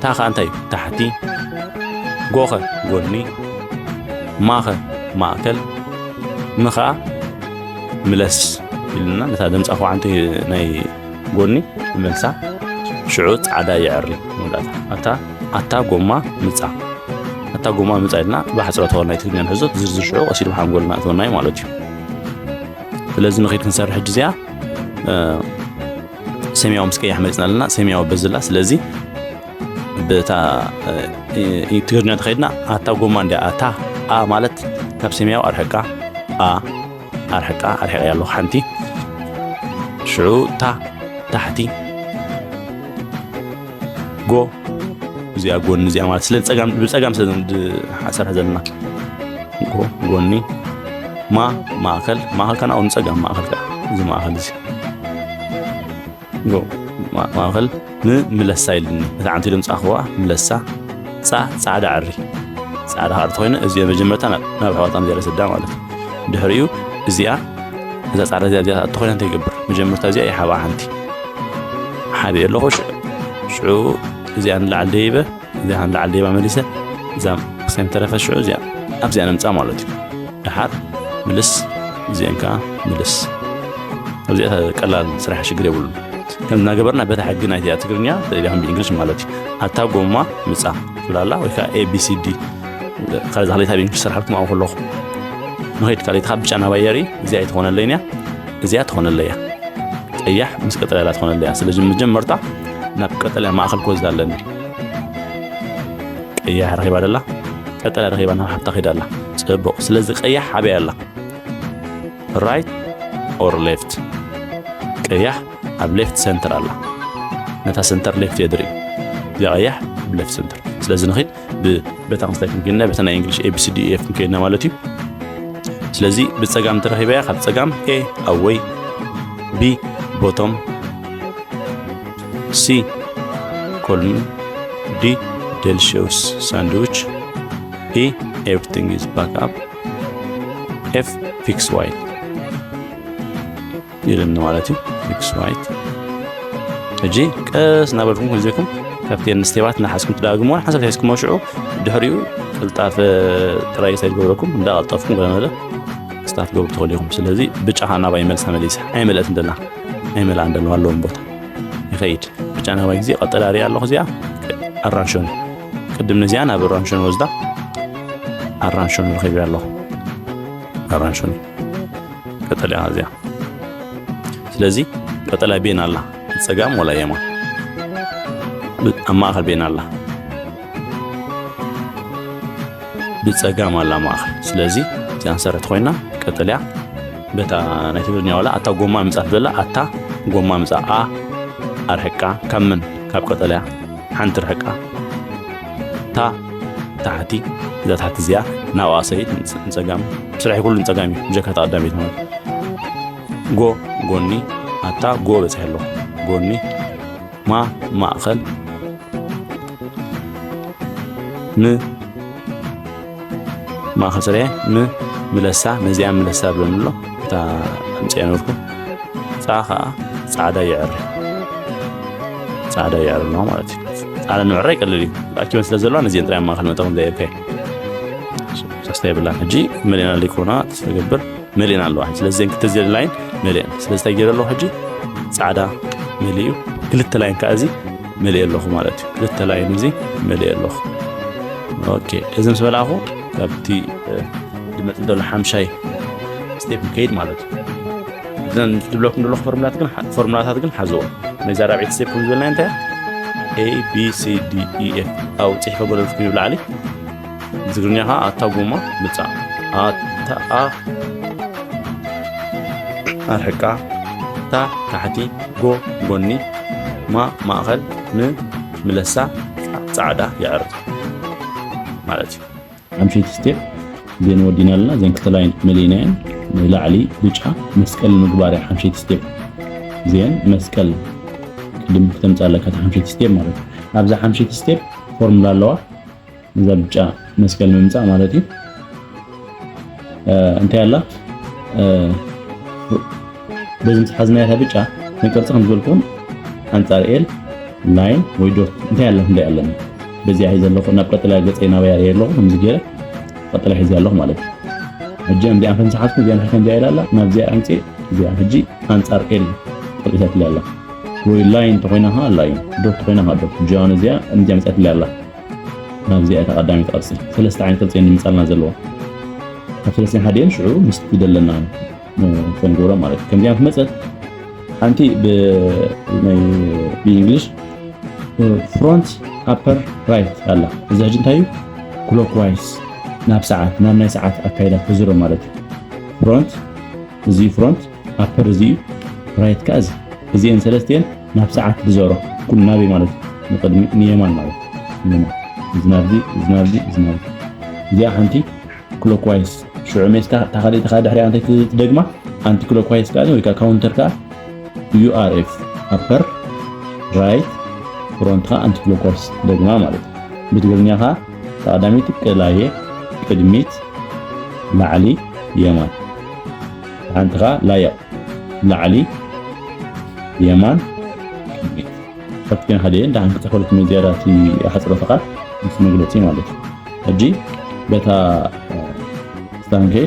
ታ ኸ እንታይ እዩ? ታሕቲ። ጎ ኸ ጎኒ። ማ ኸ ማእከል። ም ኸዓ ምለስ ኢልና ነታ ድምጻ ኳዕንቲ ናይ ጎኒ መልሳ። ሽዑ ጻዕዳ የዕሪ መወዳእታ። ኣታ ኣታ ጎማ ምጻ። ኣታ ጎማ ምጻ ኢልና ብሓጽሮ ተወልና ናይ ትግርኛ ንሕዞ፣ ዝርዝር ሽዑ ቀሲሉ ብሓንጎልና እትወናይ ማለት እዩ። ስለዚ ንኸይድ ክንሰርሕ ሕጂ እዚኣ ሰማያዊ ምስ ቀያሕ መፅና ኣለና። ሰማያዊ በዝላ። ስለዚ ብታ ትግርኛ ተኸይድና ኣታ ጎማ እንዲያ ኣታ ኣ ማለት ካብ ሰማያዊ ኣርሕቃ ኣ ኣርሕቃ ኣርሕቃ ያለኹ ሓንቲ ሽዑ ታ ታሕቲ ጎ እዚኣ ጎኒ እዚኣ ማለት ስለ ጸጋም ብጸጋም ስለ ሓሰር ዘለና ጎ ጎኒ ማ ማእከል ማእከል ከና ንጸጋም ማእከል ከ እዚ ማእከል እዚ ጎ ማእከል ን ምለሳ ኢልኒ እታ ዓንቲ ድምጻ ክዋ ምለሳ ጻ ጻዕዳ ዕሪ ጻዕዳ ሃርቲ ኮይነ እዚ መጀመርታ ናብ ኣሕዋታ ምዘረ ስዳ ማለት ድሕሪኡ እዚኣ እዛ ጻዕዳ እዚኣ እዚኣ ኣትኾይና እንታይ ይገብር መጀመርታ እዚኣ ይሓባ ሓንቲ ሓደ ኣለኹ ሽዑ እዚኣ ንላዕሊ ደይበ እዚኣ ንላዕሊ ደይባ መሊሰ እዛ ክሳይ ተረፈ ሽዑ እዚኣ ኣብዚኣ ነምጻ ማለት እዩ ደሓር ምልስ እዚአን ከዓ ምልስ ኣብዚኣ ቀላል ስራሕ ሽግር የብሉን ከም እናገበርና በታ ሕጊ ናይቲኣ ትግርኛ ኢልኩም ብእንግሊሽ ማለት እዩ ኣታ ጎማ ምፃ ትብላላ ወይ ከዓ ኤቢሲዲ ካልእ ካልእታ ብእንግሊሽ ስራሕልኩም ኣብኡ ከለኹ ንኸይድ ካልእታ ብጫ ናባይ የርኢ እዚኣ ኣይትኾነለይን እያ እዚኣ ትኾነለይ እያ ቀያሕ ምስ ቀጠልያ ትኾነለይ እያ ስለዚ መጀመርታ ናብ ቀጠልያ ማእኸል ክወስዳ ኣለኒ ቀያሕ ረኺባ ደላ ቀጠልያ ረኺባ ናብ ሓብታ ከይዳ ኣላ ፅቡቕ ስለዚ ቀያሕ ኣበይ ኣላ right or left ቀያሕ ኣብ left center ኣላ ነታ center left የድሪ እዚኣ ቀያሕ ኣብ left center ስለዚ ንኺድ ብበታ ክንስታይ ክንከይድና በታ ናይ እንግሊሽ abcdef ክንከይድና ማለት እዩ ስለዚ ብፀጋም ተረኺበያ ካብ ፀጋም a ኣብ way b bottom c column d delicious sandwich e everything is back up f fix white ይልኒ ማለት እዩ fix white ሕጂ ቀስ እናበልኩም ክልዜኩም ካብቲ ንስቴባት እናሓዝኩም ትደጋግምዋ ሓንሳብ ተሒዝኩም ሽዑ ድሕሪኡ ቅልጣፈ ጥራይ ሳይ ዝገብረኩም እንዳቐልጠፍኩም ገለመለ ስታት ገብሩ ትኽእሉ ኢኹም ስለዚ ብጫ ከዓ ናባይ መልሳ መሊሳ ኣይመልአት እንደላ ኣይመልኣ እንደለዋ ኣለዎም ቦታ ይኸይድ ብጫ ናባይ ግዜ ቀጠላ ሪኣ ኣለኹ እዚኣ ኣራንሾኒ ቅድም ነዚኣ ናብ ኣራንሾኒ ወስዳ ኣራንሾኒ ረኺብ ኣለኹ ኣራንሾኒ ቀጠልያ እዚኣ ስለዚ ቀጠልያ ቤን ኣላ ብፀጋም ወላ የማ ኣብ ማእኸል ቤን ኣላ ብፀጋም ኣላ ማእኸል ስለዚ እዚኣ ንሰርሕ ኮይና ቀጠልያ በታ ናይ ትግርኛ ዋላ ኣታ ጎማ ምፃ ትብላ ኣታ ጎማ ምፃ ኣ ኣርሕቃ ካብ ምን ካብ ቀጠልያ ሓንቲ ርሕቃ ታ ታሕቲ እዛ ታሕቲ እዚኣ ናብኣ ሰይድ ንፀጋም ስራሕ ኩሉ ንፀጋም እዩ ብጀካ ተቐዳሚት ማለት ጎ ጎኒ ኣታ ጎ በፂሐ ኣለኹ ጎኒ ማ ማእኸል ን ማእኸል ስርየ ም ምለሳ ነዚኣ ምለሳ ብለኒ ኣሎ እታ ኣምፅያ ነርኩ ፃ ከዓ ፃዕዳ ይዕሪ ፃዕዳ ይዕሪ ኣለዋ ማለት እዩ ፃዕዳ ንምዕራይ ቀልል እዩ ኣኪበን ስለ ዘለዋ ነዚአን ጥራይ ማእኸል መጠኹም ዘየርከ ሳስታ የብላን ሕጂ መሊእና ሊኮና ተስተገብር መሊእና ኣለዋ ስለዚ ዘን ክልተ ዜን ላይን መሊእን ስለዚ እንታይ ገይረ ኣለኹ ሕጂ ፃዕዳ መሊኡ ክልተ ላይን ከዓ እዚ መሊእ ኣለኹ ማለት እዩ ክልተ ላይን እዚ መሊእ ኣለኹ ኦኬ እዚ ምስ በላኹ ካብቲ ድመፅእ ዘሎ ሓምሻይ ስቴፕ ንከይድ ማለት እዩ እዘን ዝብለኩም ዘለኹ ፎርሙላት ግን ፎርሙላታት ግን ሓዝዎ ነዛ ራብዒት ስቴፕ ዝበልና እንታይ abcdef ኣውፅሕ ከበለልኩም ይብላዕሊ ትግርኛ ከዓ ኣታ ጎማ ምፃ ኣታ ኣርሕቃ ታ ታሕቲ ጎ ጎኒ ማ ማእኸል ን ምለሳ ፃዕዳ የዕርፍ ማለት እዩ ሓምሸይቲ ስቴፕ ዜን ወዲና ኣለና ዜን ክልተ ላይን መሊእናየን ንላዕሊ ብጫ መስቀል ምግባር ሓምሸይቲ ስቴፕ ዜን መስቀል ቅድም ክተምፃ ኣለካ ሓምሸይቲ ስቴፕ ማለት ኣብዛ ሓምሸይቲ ስቴፕ ፎርሙላ ኣለዋ እዛ ብጫ መስቀል ምምፃእ ማለት እዩ እንታይ ኣላ በዚ ምስ ሓዝናያ ብጫ ናይ ቅርፂ ከም ዝበልኩም ኣንፃር ኤል ላይን ወይ ዶት እንታይ ኣላ ክንደይ ኣለኒ በዚኣ ሒዘ ኣለኹ ናብ ቀጥላ ገፀይ ናበይ ኣርእየ ኣለኹ ከምዚ ገይረ ቀጥላ ሒዘ ኣለኹ ማለት እዩ ሕጂ እንዲኣ ከም ዝሓዝኩ እዚኣ ንሕከ እንዲኣ ኢላ ኣላ ናብዚኣ ኣምፅእ እዚኣ ሕጂ ኣንፃር ኤል ቅርፂታት ኢላ ኣላ ወይ ላይን ተኮይና ከዓ ላይን ዶት ተኮይና ከዓ ዶት ሕጂ ኣነ እዚኣ እንዲኣ መፅኣት ኢላ ኣላ ናብዚኣ እታ ቀዳመይቲ ቅርፂ። ሰለስተ ዓይነት ቅርፂ እየን ዝምፃልና ዘለዎ። ካብ ሰለስተ ሓዲአን ሽዑ ምስቲ ዘለና ክንገብሮ ማለት እዩ። ከምዚኣ ምስ መፀት ሓንቲ ብእንግሊሽ ፍሮንት ኣፐር ራይት ኣላ። እዚ ሕጂ እንታይ እዩ? ክሎክዋይስ፣ ናብ ሰዓት፣ ናብ ናይ ሰዓት ኣካይዳ ተዝሮ ማለት እዩ። ፍሮንት፣ እዚ ፍሮንት ኣፐር፣ እዚ እዩ። ራይት ከኣ እዚ። እዚአን ሰለስቲአን ናብ ሰዓት ብዘሮ፣ ኩሉ ናበይ ማለት እዩ? ንቅድሚ፣ ንየማን ማለት እዩ። ንየማን። እዚ ናብዚ፣ እዚ ናብዚ፣ እዚ ናብዚ። እዚኣ ሓንቲ ክሎክዋይስ። ሽዑ ሜስካ እታ ካልኣይቲ ከኣ ድሕሪኣ እንታይ ትደግማ? ኣንቲ ክሎክዋይስ ከኣ ወይ ከኣ ካውንተር ከኣ ዩ ኣር ኤፍ ኣፐር ራይት ፍሮንት ከኣ ኣንቲ ክሎክዋይስ ትደግማ ማለት እዩ። ብትግርኛ ከኣ ቀዳመይቲ ቀላየ ቅድሚት ላዕሊ የማን ሓንቲ ከኣ ላየቕ ላዕሊ የማን ቅድሚት። ፈትኪን ሓደ እንዳ ሓንቲ ተኸሉት መዝያዳት ኣሕጽሮተ ቃል ምስ መግለጺ ማለት እዩ። ሕጂ በታ ስታንከይ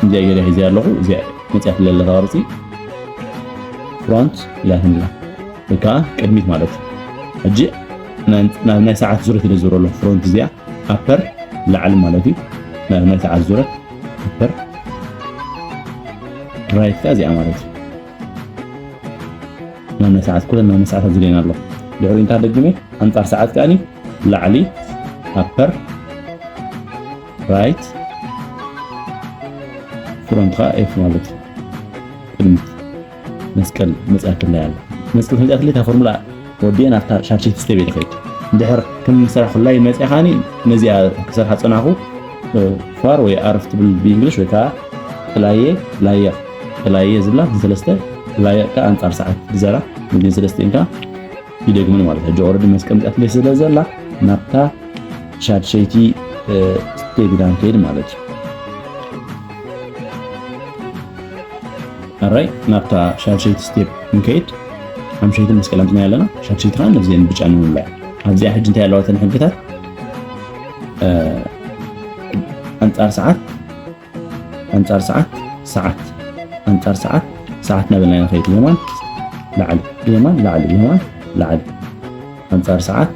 እዚኣ ገለ ሒዘ ኣለኹ። እዚኣ መጽያት ለለ ተቐርጺ ፍሮንት ኢላትንላ ወይ ከዓ ቅድሚት ማለት እዩ። ሕጂ ናብ ናይ ሰዓት ዙረት ኢለ ዝዞሮ ኣለኹ። ፍሮንት እዚኣ ኣፐር ላዕሊ ማለት እዩ። ናብ ናይ ሰዓት ዙረት ኣፐር ራይት ከኣ እዚኣ ማለት እዩ። ናብ ናይ ሰዓት ኩለን ናብ ናይ ሰዓት ዝለየና ኣለኹ። ድሕሪ እንታይ ደግሜ ኣንጻር ሰዓት ከኣኒ ላዕሊ ኣፐር ራይት ፍሮንት ከኣ ኤፍ ማለት እዩ። ቅድሚት መስቀል መጽኣትለይ ኣላ። መስቀል መጽኣትለይ እታ ፎርሙላ ወዲኤ ናብታ ሻርፕ ሸይቲ ስቴፕ እየ ዝኸይድ። እንድሕር ከም ዝሰራሕኩላ መጽኣ ከኣኒ ነዚኣ ክሰርሓ ጸናኹ ፋር ወይ ኣርፍ ትብል ብእንግሊሽ ወይ ከዓ ጥላየ ላየቕ ጥላየ ዝብላ ንሰለስተ ላየቕ ከኣ ኣንጻር ሰዓት ብዘራ ነዚን ሰለስቲአን ከኣ ይደግምን ማለት እዩ። ሕጂ ኦረዲ መስቀል መጽኣትለይ ስለ ዘላ ናብታ ሻድሸይቲ ስቴፕ ኢና ንከይድ ማለት እዩ። ኣራይ ናብታ ሻድሸይቲ ስቴፕ ንከይድ። ሓምሸይቲ መስቀል ኣምፅና ኣለና። ሻድሸይቲ ከዓ ነዚአን ብጫ ንምምላይ ኣብዚኣ ሕጂ እንታይ ኣለዋ እተን ሕግታት? ኣንፃር ሰዓት ኣንጻር ሰዓት ሰዓት ኣንጻር ሰዓት ሰዓት እናበልና ኢና ንኸይድ። የማን ላዕሊ የማን ላዕሊ የማን ላዕሊ ኣንጻር ሰዓት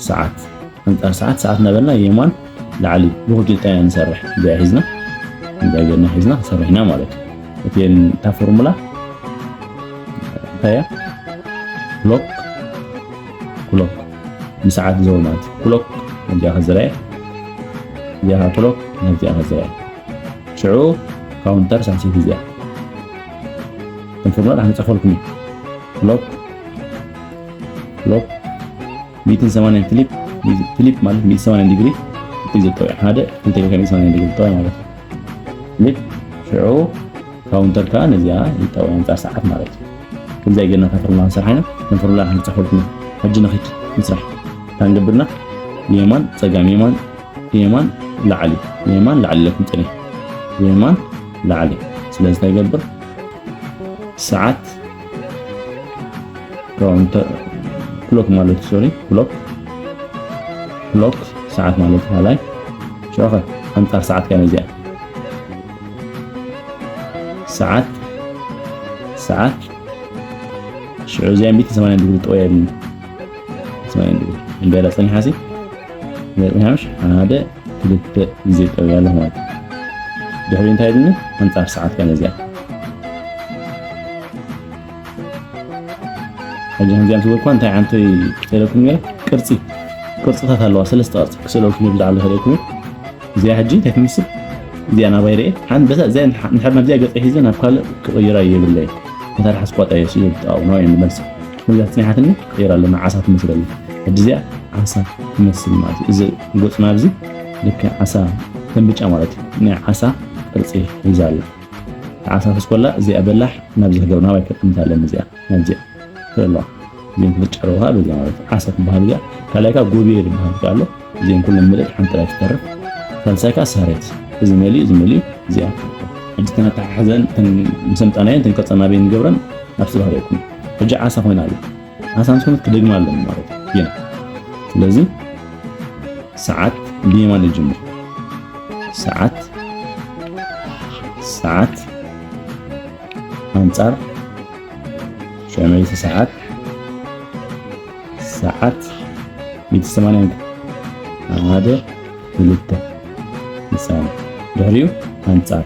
ሰዓት ኣንጻር ሰዓት ሰዓት እናበልና የማን ላዕሊ ብኽልቲኡ ጣያ ንሰርሕ። እዚኣ ሒዝና እዚኣ ጌርና ሒዝና ክንሰርሕ ኢና ማለት እዩ። እቲን እታ ፎርሙላ እንታይ እያ? ክሎክ ክሎክ ንሰዓት ዘው ማለት ክሎክ ነዚኣ ከዘራየ እዚኣ ክሎክ ነዚኣ ከዘራየ ሽዑ ካውንተር ሳንሴት እዚኣ ከም ፎርሙላ ዳሕን ጽፈልኩም እዩ። ክሎክ ክሎክ ሚእትን ሰማንያን ፍሊፕ ፍሊፕ ማለት ሚእትን ሰማንያን ዲግሪ እቲ ዘጠው ሓደ ክልተ ጌርካ ሚእትን ሰማንያን ዲግሪ ዘጠው ማለት እዩ። ፍሊፕ ሽዑ ካውንተር ከኣ ነዚኣ ይጠው ኣንጻር ሰዓት ማለት እዩ። ከምዚኣ ጌርና እታ ፎርሙላ ክንሰርሓ ኢና። ከም ፎርሙላ ክንጽፈልኩም እዩ። ሕጂ ንኺድ ንስራሕ። እታ ንገብርና የማን ጸጋም የማን የማን ላዕሊ የማን ላዕሊ ኢለኩም ጽንሕ የማን ላዕሊ ስለዚ እንታይ ይገብር ሰዓት ካውንተር ክሎክ ማለት ሶሪ ክሎክ ክሎክ ሰዓት ማለት ሃላይ ሸኸ ኣንጻር ሰዓት ከነ እዚኣ ሰዓት ሰዓት ሽዑ እዚኣ ሚእትን ሰማንያን ዲግሪ ጠወያ ኢሉኒ ሰማንያን ዲግሪ እንዳላ ጸኒሓ ሲ ምናምሽ ሓደ ክልተ ግዜ ጠውያ ኣለኹ ማለት እዩ። ድሕሪ እንታይ ድኒ ኣንጻር ሰዓት ከነ እዚኣ ሕጂ ከምዚኣ ምስ በልኳ እንታይ ዓንተይ ክተለኩም ገለ ቅርጺ ቅርጽታት ኣለዋ ሰለስተ ቅርጺ ክስእለኩም ብዛዕባ ዝኸደኩም እዚኣ ሕጂ እንታይ ትምስል እዚኣ ናባይ ርኤ ሓን በዛ እዚኣ ንድሕር ናብዚኣ ገጸ ሒዘ ናብ ካልእ ክቕይራ የብለይ መታርሓስ ቋጣ እየ ስኢሉ ብጣው ነው የምመልስ ከምዚኣ ጽኒሓትኒ ክቕይር ኣለና ዓሳ ትመስለኒ ሕጂ እዚኣ ዓሳ ትመስል ማለት እዩ። እዚ ገጹ ናብዚ ልክዕ ዓሳ ከም ብጫ ማለት እዩ። ናይ ዓሳ ቅርጺ ሒዛ ኣላ። ዓሳ ተስኮላ እዚኣ በላሕ ናብዚ ክገብር ናባይ ከጥምት ኣለኒ እዚኣ ናብዚኣ ትለዋ። እዚን ክልተ ጨረውኻ በዚኣ ማለት እዩ። ዓሳ ትበሃል እዚኣ ካልኣይ ካብ ጎብየ ዝበሃል ኣሎ። እዚን ኩለን ምልእት ሓንቲ ላይ ትተርፍ። ሳልሳይ ከዓ ሳሬት እዚ መሊኡ እዚ መሊኡ እዚኣ ሕጂ ተነተሓሕዘን ምስምጣናየን ተንቀጸናበይ ንገብረን ናብ ስባህ ይኩም ሕጂ ዓሳ ኮይና ኣላ። ኣሳንሶነት ክደግማ ኣለኒ ማለት እዩ። ግን ስለዚ ሰዓት ብየማን ይጅምር። ሰዓት ሰዓት ኣንጻር ሸመይቲ ሰዓት ሰዓት ሚእቲ ሰማንያን ሓደ፣ ክልተ። ንሳና ድሕሪኡ ኣንጻር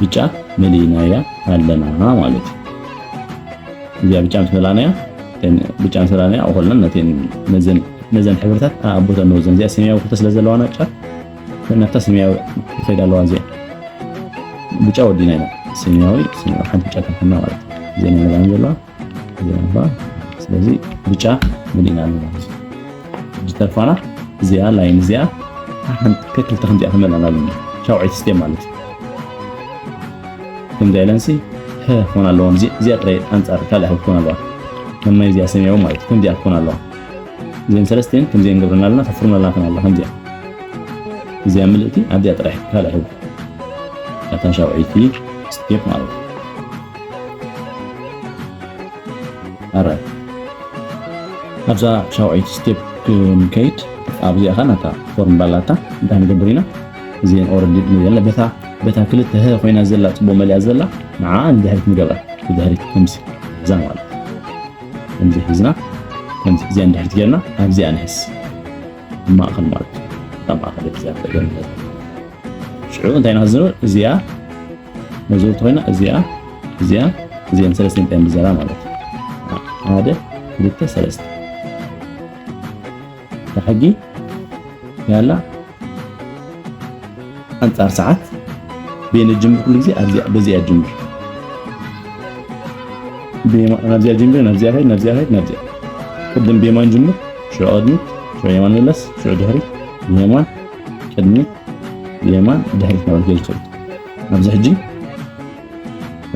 ብጫ መሊእናያ ኣለና ማለት እዩ። እዚኣ ብጫ ምስ መላእናያ፣ እተን ብጫ ምስ መላእናያ፣ ኣብኡ ከለና ነተን፣ ነዘን፣ ነዘን ሕብርታት ኣብ ቦታ ንወዘን። እዚኣ ሰማያዊ ክልተ ስለ ዘለዋና ጫፍ፣ ነታ ሰማያዊ ትኸይድ ኣለዋ እዚኣ። ብጫ ወዲና ኢና። ሰማያዊ፣ ሰማያዊ ሓንቲ ብጫ ትንክና ማለት እዩ። እዚኣ ናይ መላእን ዘለዋ፣ እዚኣ ነባ። ስለዚ ብጫ መሊእና ኣለና ማለት እዩ። ሕጂ ተርፋና እዚኣ፣ ላይን እዚኣ፣ ሓንቲ ከክልተ ከምዚኣ ክመልኣና ኣለና። ሻውዒት ስቴፕ ማለት እዩ። ከምዚኣ ኢለንሲ፣ ሀ፣ ክኾን ኣለዎ። እዚ-፣ እዚኣ ጥራይ ኣንጻር ካልእ ሕብሪ ክኾን ኣለዋ። ከም ናይ እዚኣ ሰማያዊ ማለት እዩ። ከምዚኣ ክኾን ኣለዋ። እዚአን ሰለስቲአን ከምዚአን ገብረና ኣለና፣ ከፍርመልና ኣለና፣ ከምዚኣ። እዚኣ ምልእቲ ኣብዚኣ ጥራይ ካልእ ሕብሪ። እታ ሻውዒቲ ስቴፕ ማለት እዩ። ኣራይ። ኣብዛ ሻውዒቲ ስቴፕ ክንከይድ፣ ኣብዚኣ ኸ ናታ ፎርም ባላታ እንታይ ንገብር ኢና? እዚአን ኦረዲ ንብለን በታ፣ በታ ክልተ ሀ ኮይና ዘላ፣ ጽቡቕ መሊኣ ዘላ፣ ንዓ ንድሕሪት ንገብራ። ንድሕሪት ከምዚ፣ እዛ ማለት። ከምዚ ሒዝና፣ ከምዚ እዚኣ ንድሕሪት ጌርና፣ ኣብዚኣ ንሕዝ። ማእኸል ማለት። እታ ማእኸል እዚኣ ተገርና። ሽዑ እንታይ ኢና ክንዝርብ? እዚኣ መዝርብቲ ኮይና፣ እዚኣ፣ እዚኣ፣ እዚአን ሰለስተ እንታይ ንዘራ ማለት እዩ። ሓደ፣ ክልተ፣ ሰለስተ። እታ ሕጊ ያላ ኣንጻር ሰዓት በየን ጀምር? ኩሉ ግዜ ኣብዚኣ፣ በዚኣ ጀምር። ብየማን፣ ናብዚኣ ጀምር፣ ናብዚኣ ኸይድ፣ ናብዚኣ ኸይድ፣ ናብዚኣ። ቅድም ብየማን ጀምር፣ ሽዑ ቅድሚት፣ ሽዑ የማን መለስ፣ ሽዑ ድሕሪት፣ የማን፣ ቅድሚት፣ የማን፣ ድሕሪት እናበልኩ እየ ዝኸይድ። ኣብዚ ሕጂ፣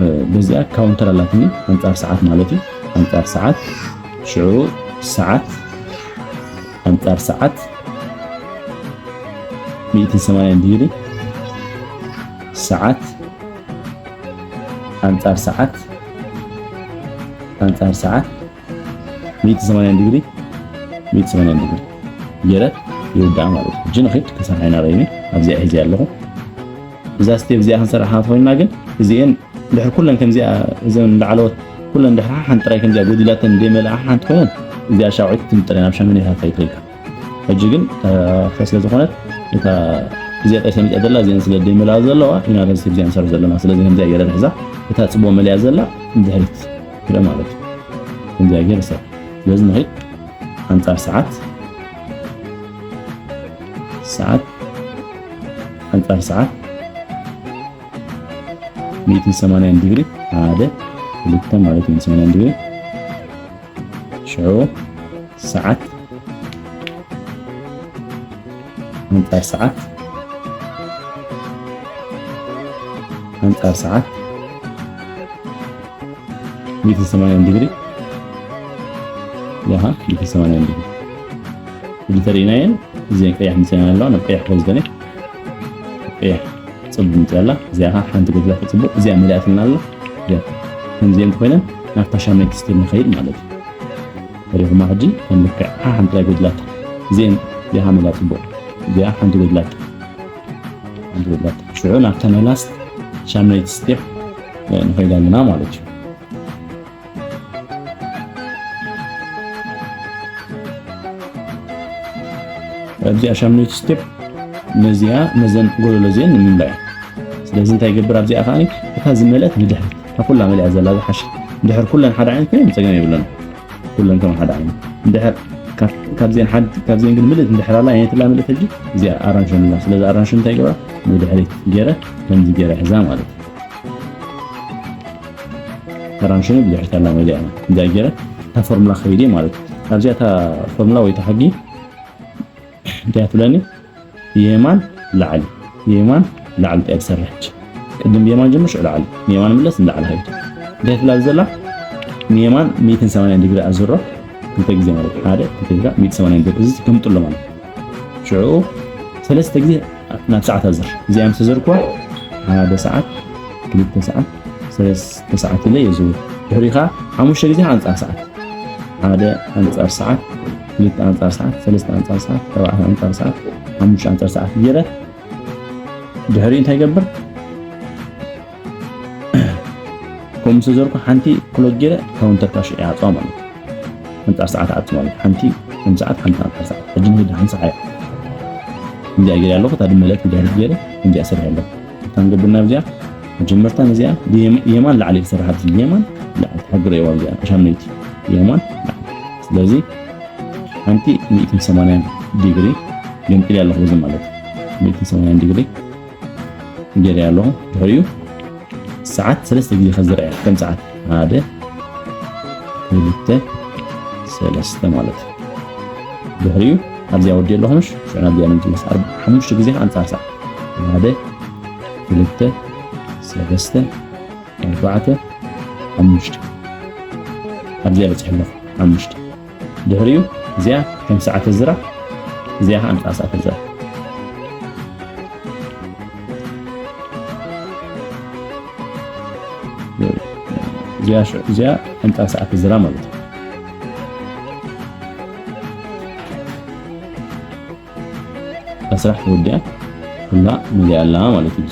እ፣ በዚኣ ካውንተር ኣላትኒ፣ ኣንጻር ሰዓት ማለት እዩ። ኣንጻር ሰዓት፣ ሽዑ ሰዓት፣ ኣንጻር ሰዓት፣ ሚእትን ሰማንያን ዲግሪ፣ ሰዓት፣ ኣንጻር ሰዓት፣ ኣንጻር ሰዓት፣ ሚእትን ሰማንያን ዲግሪ፣ ሚእትን ሰማንያን ዲግሪ ገይረ ይውዳእ ማለት እዩ። ሕጂ ንኺድ ክሰርሓ ኢና ርኢኒ፣ ኣብዚኣ ሒዘ ኣለኹ። እዛ ስቴፕ እዚኣ ክንሰርሓ እንተኾይንና ግን፣ እዚኤን ድሕሪ ኩለን ከምዚኣ፣ እዘን ላዕለዎት ኩለን ድሕሪ ሓንቲ ጥራይ ከምዚኣ ጎዲላተን ዘይመልኣ ሓንቲ ኮይነን፣ እዚኣ ሻውዒት ትምጥር እያ፣ ናብ ሻምኔታት ኣይትኸይድ። ሕጂ ግን፣ እታ ክልተ ስለ ዝኾነት፣ እታ እዚኣ ጥራይ ተመሊኣ ዘላ፣ እዚኤን ስለ ዘይመልኣ ዘለዋ፣ ኢና ነዚ ስቴፕ እዚኣ ንሰርሕ ዘለና። ስለዚ ከምዚኣ ገይረ ንሕዛ፣ እታ ጽቡቕ መሊኣ ዘላ ንድሕሪት ትረአ ማለት እዩ። ከምዚኣ ገይረ ሰብ። ስለዚ ንኺድ ኣንጻር ሰዓት፣ ሰዓት፣ ኣንጻር ሰዓት፣ ሚእትን ሰማንያን ዲግሪ፣ ሓደ፣ ክልተ ማለት እዩ፣ ሚእትን ሰማንያን ዲግሪ። ሽዑ ሰዓት፣ ኣንጻር ሰዓት፣ ኣንጻር ሰዓት፣ ሚእትን ሰማንያን ዲግሪ። ያሃ፣ ሚእትን ሰማንያን ዲግሪ። ክልተ ርኢናየን፣ እዚአን ቀያሕ መጺአን ኣለዋ፣ ናብ ቀያሕ ክወስደን እየ። ቀያሕ ጽቡቕ መጺኣ ኣላ። እዚኣ ኸዓ ሓንቲ ጎድላ ጽቡቕ፣ እዚኣ መሊኣትና ኣላ። እዚኣ ከምዚአን ኮይነን ናብታ ሻምናይቲ ስቴፕ ንኸይድ ማለት እዩ። ሪኹማ ሕጂ ከም ልክዕ ሓንቲ ናይ ጎድላታ። እዚአን እዚኣ መሊኣ ጽቡቕ። እዚኣ ሓንቲ ጎድላታ። ሓንቲ ጎድላታ። ሽዑ ናብታ ናይ ላስት ሻምናይቲ ስቴፕ፣ እ፣ ንኸይድ ኣለና ማለት እዩ። ኣብዚኣ ሻምናይቲ ስቴፕ ነዚኣ፣ ነዘን ጎደሎ እዚአን ንምምላእ እያ። ስለዚ እንታይ ይገብር ኣብዚኣ ከኣ፣ እታ ዝመልአት ንድሕሪት፣ እታ ኩላ መሊኣ ዘላ ዝሓሸ። እንድሕር ኩለን ሓደ ዓይነት ኮይነን ጸገም የብለንን። ኩለን ከም ሓደ ዓይነት። እንድሕር ካብ-፣ ካብዚአን ሓድ-፣ ካብዚአን ግን ምልእት እንድሕር ኣላ፣ ኣየነይትላ ምልእት ሕጂ? እዚኣ ኣራንሽን ኣላ። ስለዚ ኣራንሽን እንታይ ይገብራ? ንድሕሪት ገይረ፣ ከምዚ ገይረ ሕዛ ማለት እዩ። ኣራንሽን ብድሕሪት ኣላ መሊኣ እያ። እንታይ ገይረ? እታ ፎርሙላ ከይደ ማለት እዩ። ኣብዚኣ እታ ፎርሙላ ወይ እታ ሕጊ እንታይ ትብለኒ? የማን ላዕሊ፣ የማን ላዕሊ ጥራይ ትሰርሕ። ቅድም ብየማን ጀምር፣ ሽዑ ላዕሊ። ንየማን ምለስ፣ ንላዕሊ ኸይድ። እንታይ ትብላ ዘላ? ንየማን ሚእትን ሰማንያን ዲግሪ ኣዝሮ፣ ክልተ ግዜ ማለት ሓደ፣ ክልተ ግዜ ሚእትን ሰማንያን ዲግሪ። እዚ ትገምጥሎ ማለት። ሽዑ ሰለስተ ግዜ ናብ ሰዓት ኣዝር። እዚኣ ምስ ተዘርኩዋ፣ ሓደ ሰዓት፣ ክልተ ሰዓት፣ ሰለስተ ሰዓት ኢለ የዝውር። ድሕሪኡ ኸዓ ሓሙሽተ ግዜ ኣንጻር ሰዓት። ሓደ ኣንጻር ሰዓት፣ ክልተ ኣንጻር ሰዓት፣ ሰለስተ ኣንጻር ሰዓት፣ ኣርባዕተ ኣንጻር ሰዓት፣ ሓሙሽተ ኣንጻር ሰዓት ገይረ፣ ድሕሪኡ እንታይ ይገብር? ከምኡ ምስ ዘርኩ ሓንቲ ክሎክ ገይረ ካውንተር ካሽ እያ ኣፅዋ ማለት እዩ። ኣንጻር ሰዓት ኣት ማለት ሓንቲ ከም ሰዓት ሓንቲ ኣንጻር ሰዓት ሕጂ ንህድ ሓንሳ ሓያ እንዲያ ገይረ ኣለኹ። እታ ድመለት እንዲያ ገይረ እንዲያ ስርሕ ኣለኹ። እታ ንገብር ናብ እዚኣ መጀመርታ ነዚኣ ብየማን ላዕሊ ይሰርሓ። የማን ላዕሊ ትሓግረ ይዋ እዚኣ ሻምነይቲ የማን ላዕሊ። ስለዚ ሓንቲ ሚእትን ሰማንያን ዲግሪ ገምጢል ኣለኹ። እዚ ማለት ሚእትን ሰማንያን ዲግሪ ገይረ ኣለኹ። ድሕሪኡ ሰዓት ሰለስተ ግዜ ከዝርአ ከም ሰዓት ሓደ ክልተ ሰለስተ ማለት እዩ። ድሕሪኡ ኣብዚኣ ወዲ ኣለኹ ምሽ ሽዑ ናብዚኣ ንምትመስ ሓሙሽተ ግዜ ኣንጻር ሰዓት ሓደ ክልተ ሰለስተ ኣርባዕተ ሓሙሽተ ኣብዚኣ በፂሐ ኣለኹ ሓሙሽተ ድሕሪኡ እዚኣ ከም ሰዓት ዝራ እዚኣ ከዓ ኣንጻር ሰዓት ዝራ እዚኣ ሽዑ እዚኣ ኣንጻር ሰዓት ዝራ ማለት እዩ። ስራሕ ተወዲኣ ኩላ መሊኣ ኣላ ማለት እዩ።